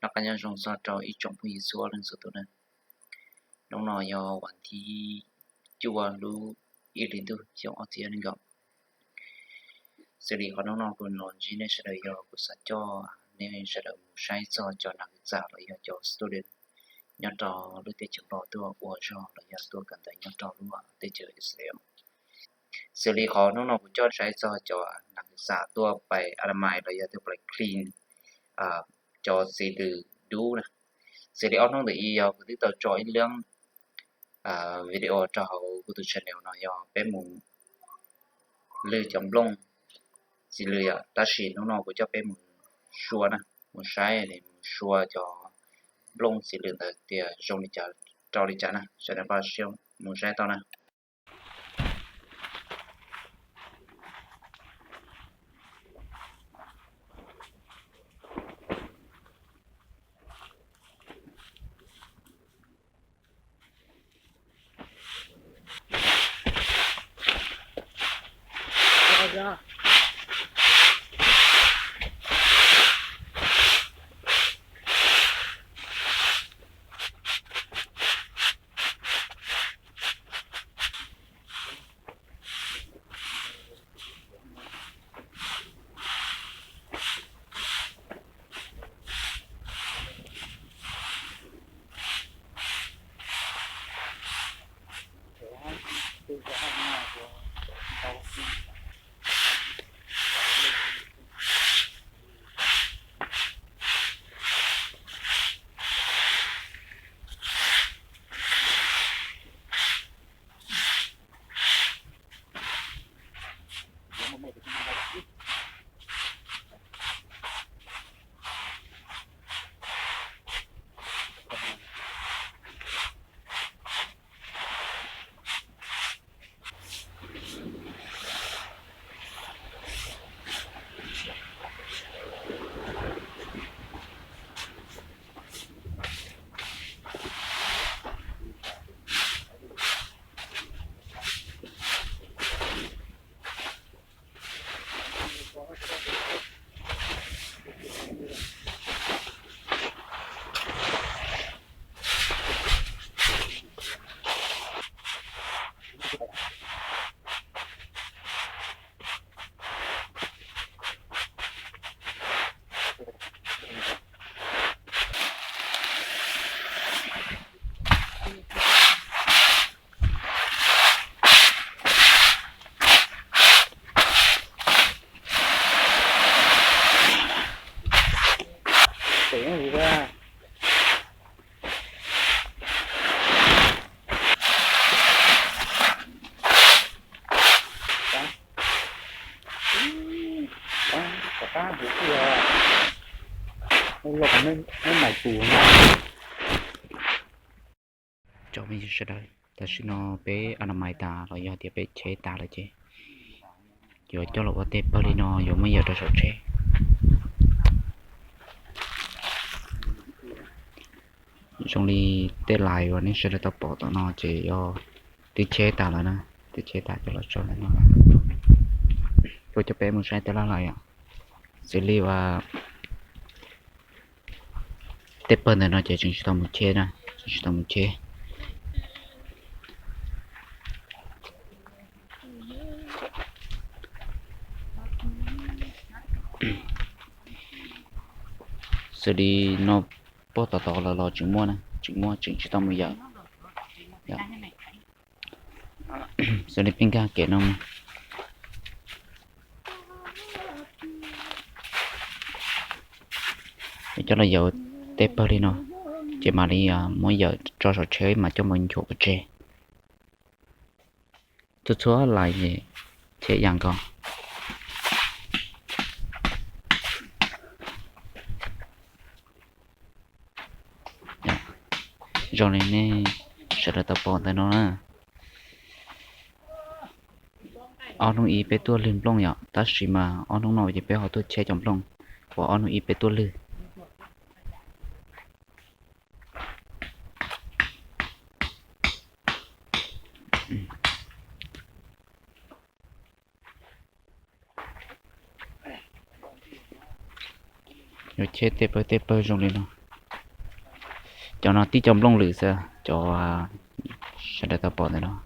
Noj qab nyob zoo txog rau ib tsoom phooj ywg txhua leej txhua tus na. Hnub no yog vas thib cuaj lub ib hlis ntuj xyoo ob txhiab nees nkaum. Xws li qhov hnub no kuv los ntsib nej sawv daws yog kuv xav coj nej sawv daws mus saib txog cov nas kwv txam los yog cov student nyob rau lub teb chaws Nplog tuaj ua zog los yog tuaj kawm ntawv nyob rau lub teb chaws Israel. Xws li qhov hnub no kuv coj saib txog cov nas kwv txam tuaj pais anamais los yog tuaj pais clean cov txiv lws dub na. Xws li ob hnub ntawm i yog kuv twb tau tso ib leeb video rau hauv kuv tus channel no yog peb mus lwg cov nplooj txiv lws yom, tab sis hnub no kuv coj peb mus sua na, mus saib mus sua cov nplooj txiv lws ntawd tias zoo li cas rau li cas na. Sawv daws npaj siab mus saib tau na. Cov phooj ywg sawv daws, tam sim no peb anamais tas los yog tias peb cheb tas lawm ces yuav coj los ua tej pawg li no yuav muab yawm rau saum tsheb. Zoo li tej lais uas nej sawv daws tau pom tom no ces yog twb cheb tas lawm na, twb cheb tas coj los tso ntawm no. Kuv coj peb mus saib tej laj lais os. Xws li uas tej pawg ntawm no ces tseem tsis tau mus cheb na, tseem tsis tau mus cheb. Xws li no puag tom tod los los tseem muaj na, tseem muaj tseem tsis tau mus yawm. Xws li peb nkag kev no mus, coj los yawm tej pawg li no, ces mam li muab yawm tso saum tsheb mas coj mus nchuav pov tseg. Txhua txhua lais ces cheb ib yam nkaus. Zoo li nej sawv daws tau pom ntawm no na. Ob hnub ib peb tuaj lwg nplooj yom, tab sis mas ob hnub no ces peb ho tuaj cheb cov nplooj uas ob hnub ib peb tuaj lwg. Yuav cheb tej pawg tej pawg zoo li no. Cov no tib co nplooj lwm xwb, cov sawv daws tau pom ntawm no.